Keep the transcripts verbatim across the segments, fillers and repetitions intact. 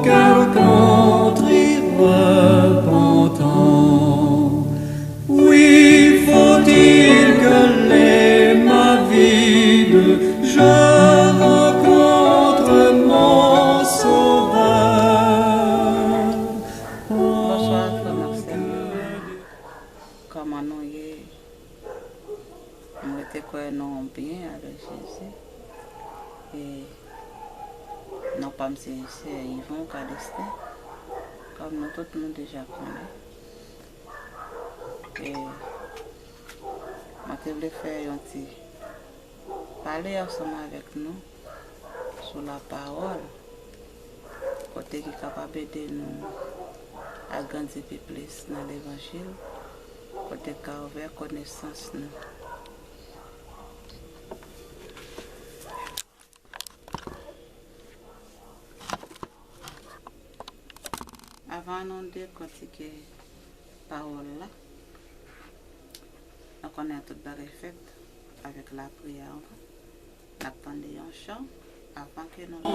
Car contre repentant, oui, faut-il que les mains vides je rencontre mon Sauveur. Bonswa, frè m ak sè m yo. Kòman nou ye? M rete kwè nou byen avèk Jezi. E non pa m se sè Yvon Callestin, kòm nou tout nou deja konnen. E mwen te vle fè yon ti pale ansanm avèk nou sou lapawòl, kote ki kapab ede nou agrandi pi plis nan levanjil, kote k ka ouvè konesans nou. Avan nou dekòtike pawòl la, nou konnen tout bagay fèt avèk lapriyè anvan. N ap tande yon chan avan ke nou.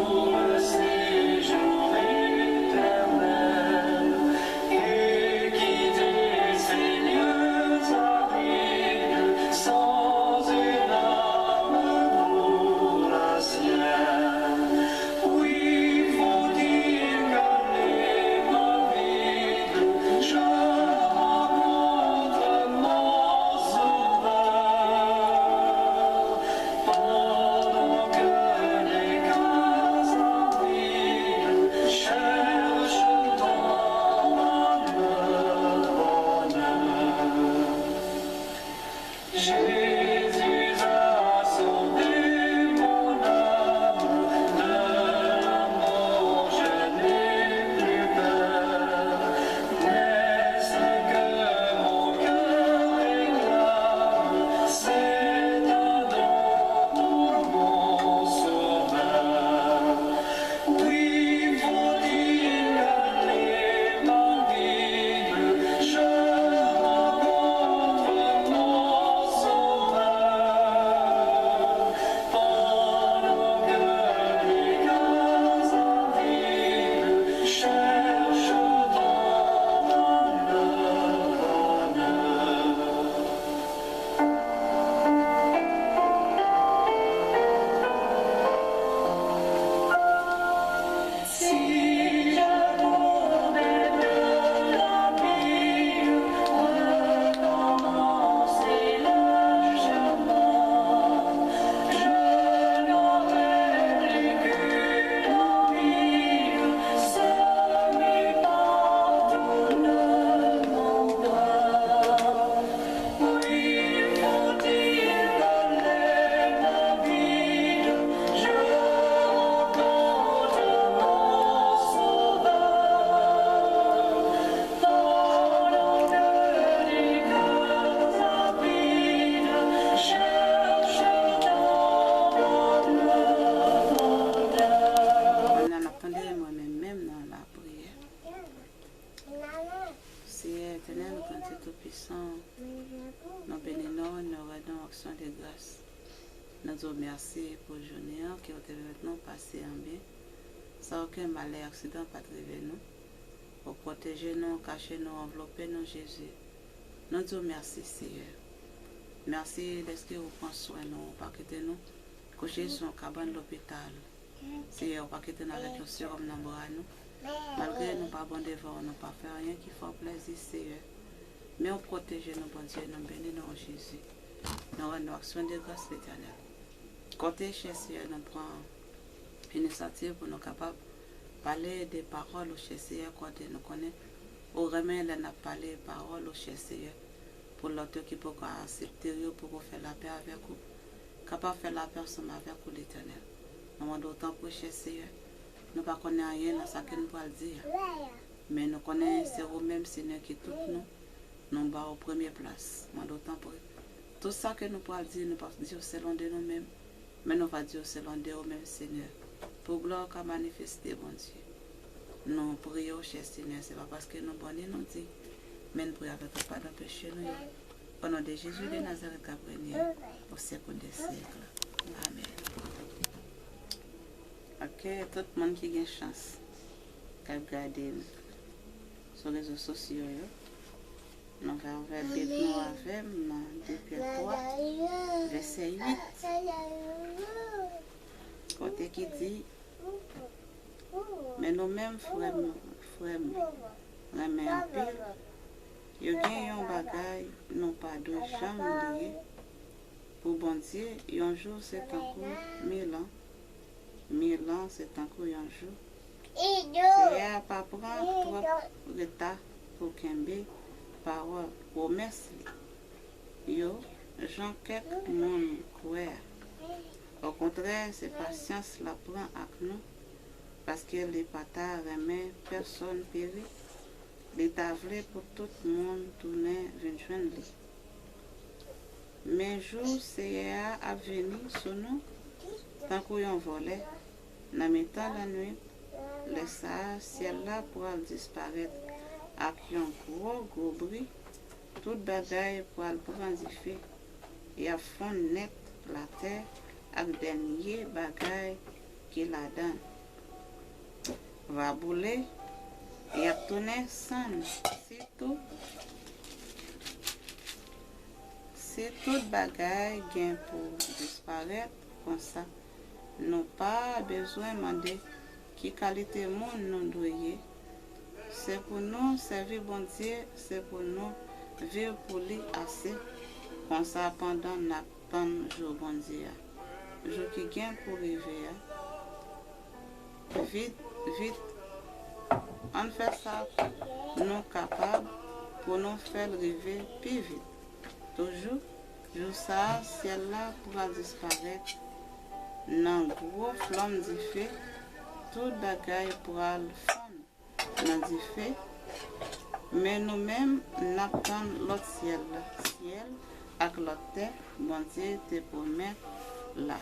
Kounye a n ap tande mwen menm menm nan lapriyè. Seyè Etènèl, Granndye Toupisan, nou beni non w, nou rann ou aksyon de gras. Nou di w mèsi pou jounen an ke w te pèmèt nou pase an byen, san okenn malè, aksidan pa t rive nou. Ou pwoteje nou, ou kache nou, ou anvlope nou, Jezi. Nou di w mèsi, Seyè. Mèsi dèske ou pran swen nou, ou pa kite nou kouche sou yon kabann lopital. Seyè, ou pa kite n avèk yon sewòm nan bra nou. Malgre nou pa bon devan w, nou pa fè anyen ki fè w plèzi, Seyè. Men ou pwoteje nou, Bondye, nou beni non w, Jezi. Nou rann ou aksyon de gras, Letènèl. Kote, chè Seyè, nou pran inisyativ pou nou kapab pale de pawòl ou, chè Seyè, kote nou konnen ou renmen lè n ap pale pawòl ou, chè Seyè. Pou lòt yo ki poko aksepte w yo, poko fè lapè avèk ou, kapab fè lapè ansanm avèk ou, Letènèl. Nou mande w tanpri, chè Seyè, nou pa konnen anyen nan sa ke nou pral di a. Men nou konnen se ou menm, Senyè, ki tout nou, nou ba w premye plas. Mande w tanpri, tout sa ke nou pral di, nou p ap di yo selon de nou menm, men nou va di yo selon de ou menm, Senyè, pou glwa w ka manifeste, Bondye. Nou priye w, chè Senyè, se pa paske nou bon ni nou di, men n priye avèk tout padon peche nou yo. O non de Jezi de Nazarèt k ap renye o syèk de syèk. Amèn. Ok, tout moun ki gen chans k ap gade m sou rezo sosyo yo. Nou va ouvè Bib nou avè m nan de Pyè twa, vèsè uit, kote ki di, Men nou menm, frè m, frè m renmen anpil, yo gen yon bagay nou pa dwe janm bliye. Pou Bondye, yon jou se tankou mil an, mil an se tankou yon jou. Seyè a pa pran twòp reta pou kenbe pawòl pwomès li yo, jan kèk moun kwè a. Okontrè, se pasyans l ap pran ak nou, paske li pa ta renmen pèsonn peri, li ta vle pou tout moun tounen vin jwenn li. Men jou Seyè a ap vini sou nou tankou yon vòlè nan mitan lannwit. Lè sa a, syèl la pral disparèt ak yon gwo, gwo bri. Tout bagay pral pran dife. Y ap fonn nèt, latè ak dènye bagay ki ladan l va boule, y ap tounen sann. Si tout, si tout bagay gen pou disparèt konsa, nou pa bezwen mande ki kalite moun nou dwe ye. Se pou nou sèvi Bondye, se pou nou viv pou li ase. Konsa, pandan n ap tann jou Bondye a, jou ki gen pou rive a, vit, vit, ann fè sa nou kapab pou nou fè l rive pi vit. Toujou, jou sa a, syèl la pral disparèt nan gwo flanm dife, tout bagay pral fonn nan dife, men nou menm, n ap tann lòt syèl la, syèl ak lòt tè Bondye te pwomèt la,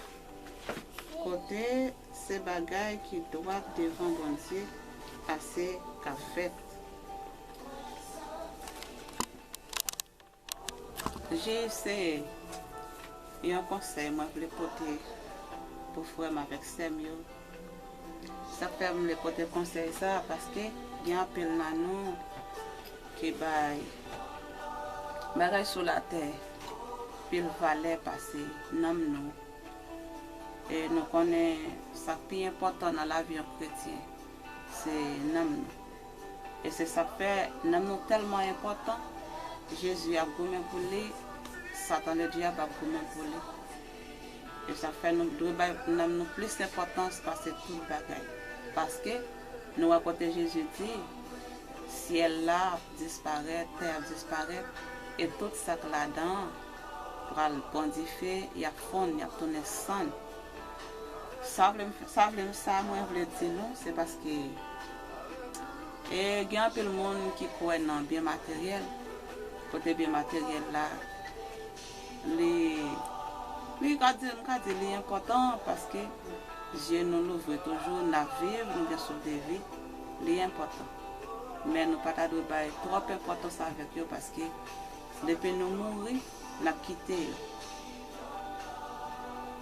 kote se bagay ki dwat devan Bondye ase k ap fèt. Jis se yon konsèy mwen vle pote pou frè m avèk sè m yo. Sa k fè m vle pote konsèy sa a, paske gen anpil nan nou ki bay bagay sou latè pil valè pase nanm nou. E nou konnen sa k pi enpòtan nan lavi yon kretyen, se nanm nou. E se sa k fè nanm nou tèlman enpòtan, Jezi ap goumen pou li, Satan Ledyab ap goumen pou li. E sa k fè nou dwe bay nanm nou plis enpòtans pase tout bagay. Paske nou wè kote Jezi di, syèl la ap disparèt, tè ap disparèt, e tout sa k ladan an pral pran dife, y ap fonn, y ap tounen sann. Sa vle, sa vle, sa mwen vle di nou, se paske, e, gen anpil moun ki kwè nan byen materyèl, kote byen materyèl la, li, li ka di, m ka di li enpòtan paske zye nou louvri toujou, n ap viv, nou gen souf de vi, li enpòtan. Men nou pa ta dwe bay twòp enpòtans avèk yo paske depi nou mouri, n ap kite yo.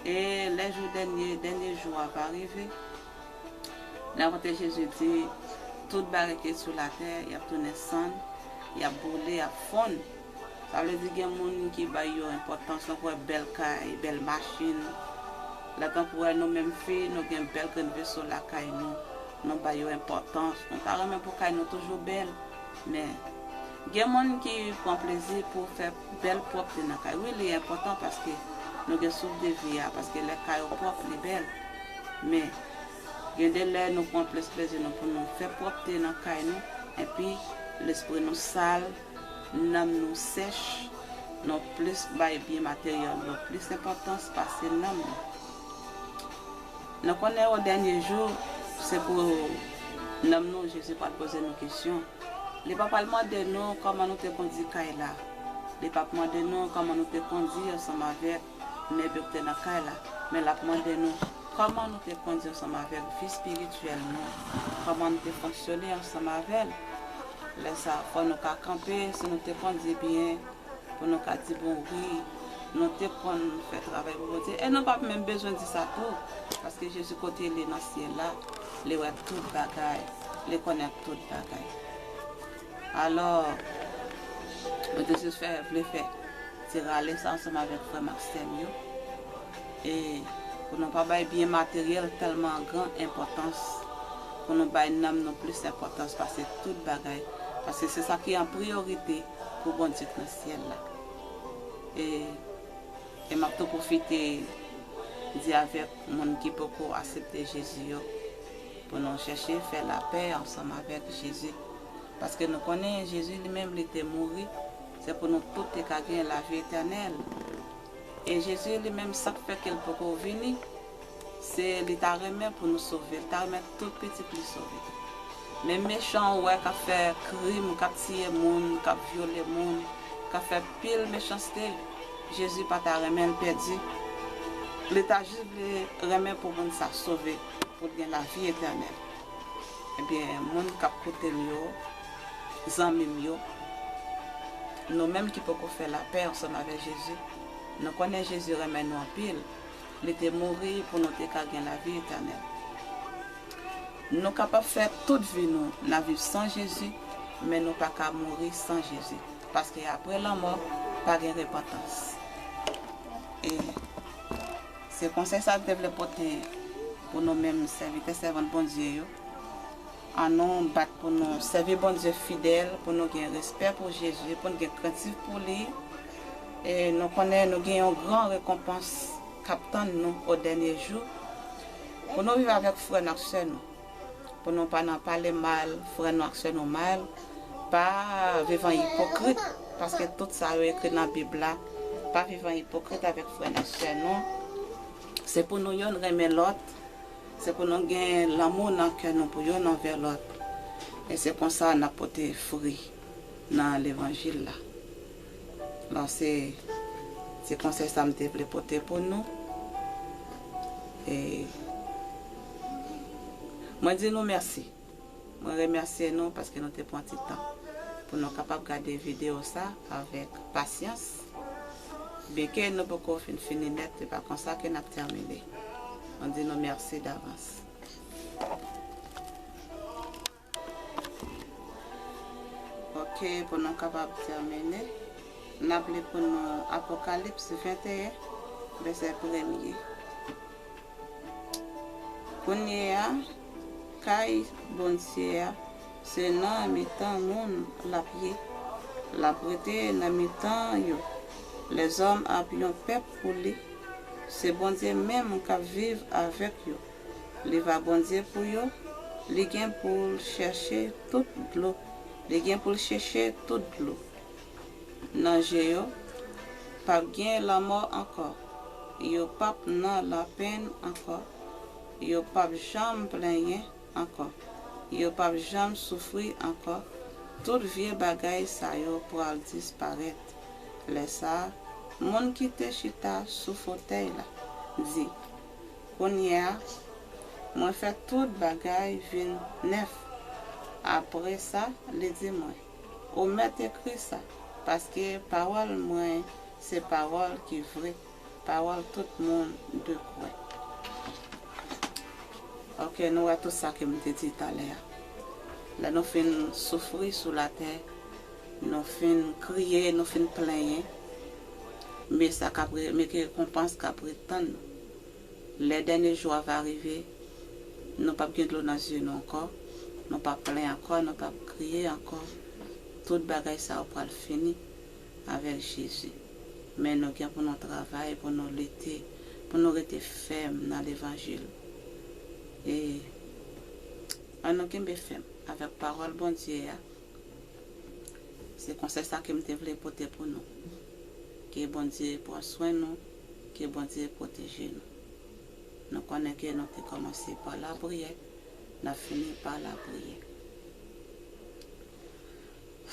E lè jou dènye, dènye jou a va rive, nan kote Jezi di, tout bagay ki sou latè, y ap tounen sann, y ap boule, y ap fonn. Sa vle di gen moun ki bay yo enpòtans, tankou wè bèl kay, bèl machin. Lè tankou wè nou menm fi, nou gen bèl grenn veso lakay nou, nou bay yo enpòtans. Nou ta renmen pou kay nou toujou bèl, men gen moun ki pran plezi pou fè bèl pwòpte nan kay. Wi, li enpòtan paske nou gen souf de vi a, paske lè kay ou pwòp, li bèl. Men, gen de lè nou pran plis plezi nou pou nou fè pwòpte nan kay nou, epi lespri nou sal, nanm nou sèch, nou plis bay byen materyèl yo plis enpòtans pase nanm nou. Nou konnen o dènye jou, se pou nanm nou, Jezi pral poze nou kesyon. Li pa pral mande nou kòman nou te kondi kay la. Li p ap mande nou kòman nou te kondi ansanm avèk mèb yo ki te nan kay la. Men l ap mande nou kòman nou te kondi ansanm avèk vi espirityèl nou. Kòman nou te fonksyone ansanm avè l. Lè sa a, fò nou ka kanpe, si nou te kondi byen, pou nou ka di, bon, wi, nou te konn fè travay pou Bondye. E nou p ap menm bezwen di sa tou, paske Jezi kote li nan syèl la, li wè tout bagay. Li konnen tout bagay. Alò, mwen te jis fè, vle fè ti rale sa ansanm avèk frè m ak sè m yo. E pou nou pa bay byen materyèl tèlman gran enpòtans, pou nou bay nanm nou plis enpòtans pase tout bagay, paske se sa ki an priyorite pou Bondye k nan syèl la. E, e m ap tou pwofite di avèk moun ki poko aksepte Jezi yo, pou nou chèche fè lapè ansanm avèk Jezi. Paske nou konnen Jezi li menm li te mouri, se pou nou tout te ka gen lavi etènèl. E Jezi li menm, sa k fè ke l poko vini, se li ta renmen pou nou sove, li ta renmen tout pitit li sove. Men mechan ou wè k ap fè krim, k ap tiye moun, k ap vyole moun, k ap fè pil mechanste, Jezi pa ta renmen l pèdi. Li ta jis vle renmen pou moun sa sove, pou l gen lavi etènèl. Ebyen, moun k ap koute m yo, zanmi m yo, nou menm ki poko fè lapè ansanm avèk Jezi, nou konnen Jezi renmen nou anpil. Li te mouri pou nou te ka gen lavi etènèl. Nou kapab fè tout vi nou n ap viv san Jezi, men nou pa ka mouri san Jezi. Paske apre lanmò, pa gen repantans. E se konsèy sa m te vle pote pou nou menm sèvitè, sèvant Bondye yo. Ann nou bat pou nou sèvi Bondye fidèl, pou nou gen respè pou Jezi, pou nou gen krentif pou li. E nou konnen nou gen yon gran rekonpans k ap tann nou o dènye jou. Pou nou viv avèk frè nou ak sè nou. Pou nou pa nan pale mal, frè nou ak sè nou mal. Pa viv an ipokrit, paske tout sa yo ekri nan Bib la. Pa viv an ipokrit avèk frè nou ak sè nou. Se pou nou youn renmen lòt. Se pou nou gen lanmou nan kè nou pou youn anvè lòt. E se konsa n ap pote fwi nan levanjil la. Alò, se, se konsèy sa m te vle pote pou nou. E mwen di nou mèsi. Mwen remèsye nou paske nou te pran ti tan pou nou kapab gade videyo sa avèk pasyans. Byenke nou poko fin fini nèt, se pa konsa ke n ap tèmine. Mwen di nou mèsi davans. Ok, pou nou kapab tèmine, n ap li pou nou Apokalips venteyen, vèsè premye. Kounye a, kay Bondye a se nan mitan moun l ap ye. L ap rete nan mitan yo. Lèzòm ap yon pèp pou li. Se Bondye menm k ap viv avèk yo. Li va Bondye pou yo. Li gen pou l chèche tout dlo. Li gen pou l cheche tout dlo. Nan je yo, p ap gen lanmò ankò. Yo p ap nan lapenn ankò. Yo p ap janm plenyen ankò. Yo p ap janm soufri ankò. Tout vye bagay sa yo pral disparèt. Lè sa a, moun ki te chita sou fotèy la di, Kounye a, mwen fè tout bagay vin nèf. Apre sa, li di mwen, Ou mèt ekri sa, paske pawòl mwen se pawòl ki vre, pawòl tout moun dwe kwè. Ok, nou wè tout sa ke m te di talè a. Lè nou fin soufri sou latè, nou fin kriye, nou fin plenyen, men sa k ap re-, men gen rekonpans k ap ret tann nou. Lè dènye jou a va rive, nou p ap gen dlo nan zye nou ankò, nou p ap plenyen ankò, nou p ap kriye ankò. Tout bagay sa yo pral fini avèk Jezi. Men nou gen pou nou travay, pou nou lite, pou nou rete fèm nan levanjil. E ann nou kenbe fèm avèk pawòl Bondye a. Se konsèy sa ke m te vle pote pou nou. Ke Bondye pran swen nou, ke Bondye pwoteje nou. Nou konnen ke nou te kòmanse pa lapriyè, n ap fini pa lapriyè.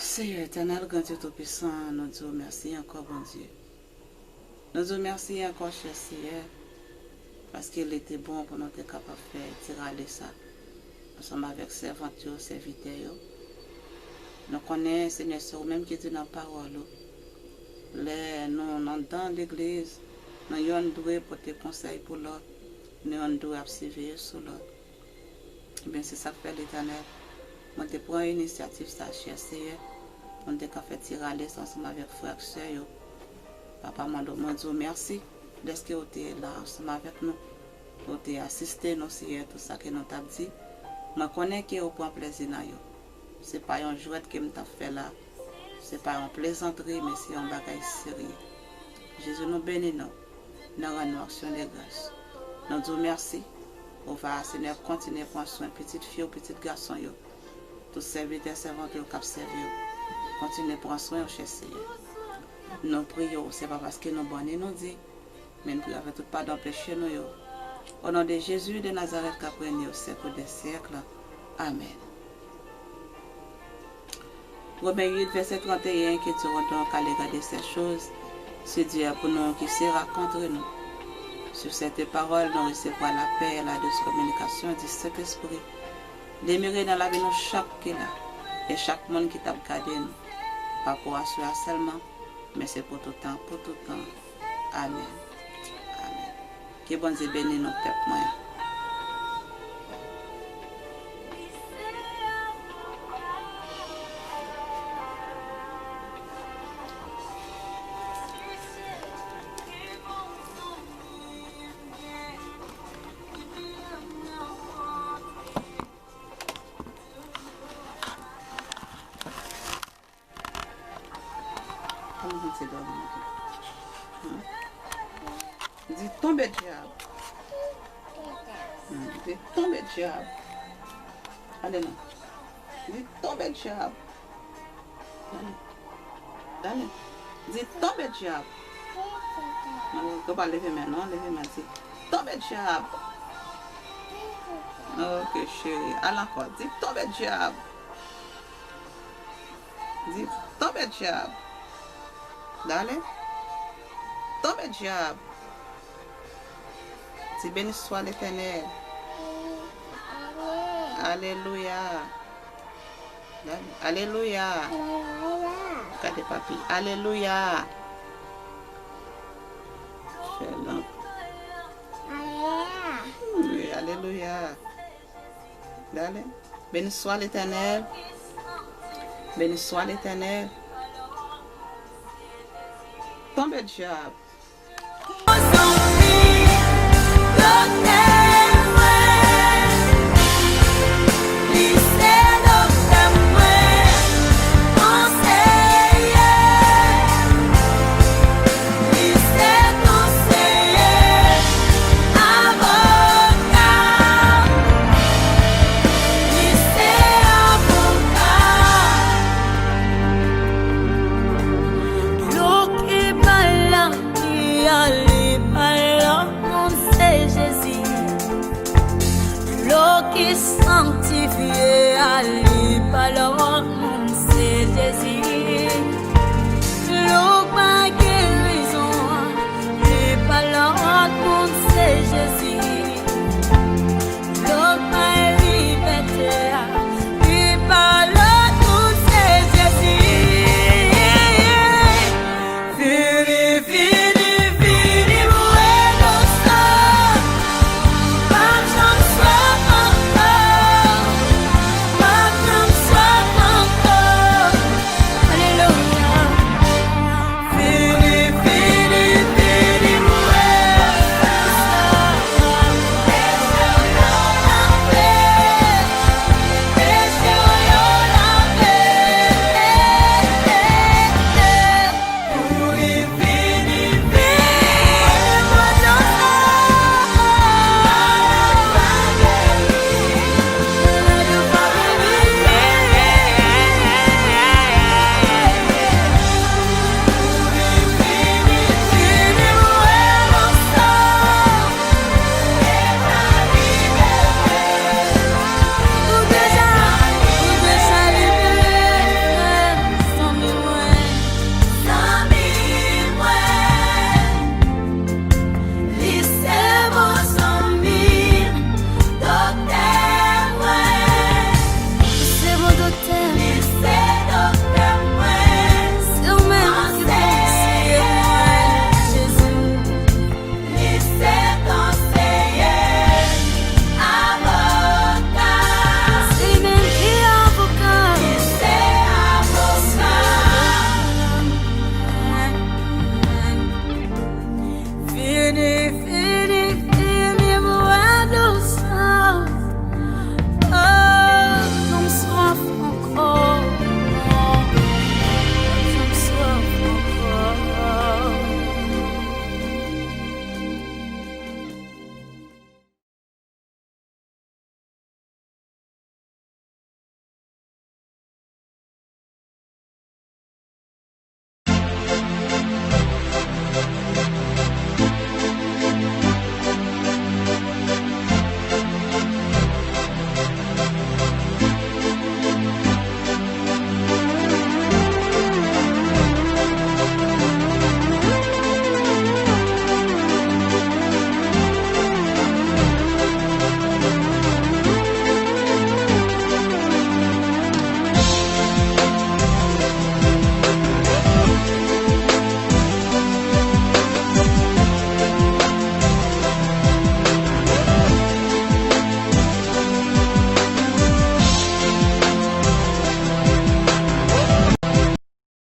Seyè etènèl, Gran Dye Toupisan, nou di w mèsi ankò, Bondye. Nou di w mèsi ankò, chè Seyè, paske li te bon pou nou te kapab fè ti rale sa ansanm avèk sèvant yo, sèvitè yo. Nou konnen, Senyè, se ou menm ki di nan pawòl ou, lè nou anndan legliz, nou yonn dwe pote konsèy pou lòt, nou yonn dwe ap siveye sou lòt. Ebyen, se sa k fè, Letènèl, Mwen te pran inisyativ sa, chè Seyè, pou n te ka fè ti rale sa ansanm avèk frè ak sè yo. Papa, mwen do-, mwen di w mèsi dèske w te la ansanm avèk nou, w te asiste nou, Seyè, tout sa ke nou t ap di. Mwen konnen ke w pran plezi nan yo. Se pa yon jwèt ke m t ap fè la, se pa yon plezantri, men se yon bagay serye. Jezi, nou beni nou, nou rann nou aksyon de gras. Nou di w mèsi. Ou va, Senyè, kontinye pran swen pitit fi w, pitit gason yo. Tout sèvitè, sèvant yo k ap sèvi w. Kontinye pran swen yo, chè Seyè. Nou priye w, se pa paske nou bon ni nou di, men n priye avèk tout padon peche nou yo. Au nom de Jésus de Nazareth, k ap renye au siècle des siècles. Amèn. Romen uit, vèsè tranteyen, que Dieu ordonne à l'égard de ces choses, se Dieu pour nous qui sera contre nous. Sur cette parole, nous recevrons la paix et la douce communication du Saint-Esprit. Demeurer dans la vie nous chaque qui là, et chaque monde qui t'a regardé nous. Pas pour assurer seulement, men se pou tout tan, pou tout tan. Amèn. Amèn. Ke Bondye beni nou, pèp mwen. Kòman se dòmi an? Hmm? Di, tonbe dyab. Hmm, di, tonbe dyab. Ale non. Di, tonbe dyab. Dale. Dale. Di, tonbe dyab. Non, ou pa leve men non, leve men, di, tonbe dyab. Ok, cheri. Al ankò. Di, tonbe dyab. Di, tonbe dyab. Dale. Tonbe dyab. Di, beni swa Letènèl. Alelouya. Dale. Alelouya. Gade papi. Alelouya. Fè lanp. Wi, alelouya. Dale. Beni swa Letènèl. Beni swa Letènèl. Tonbe dyab.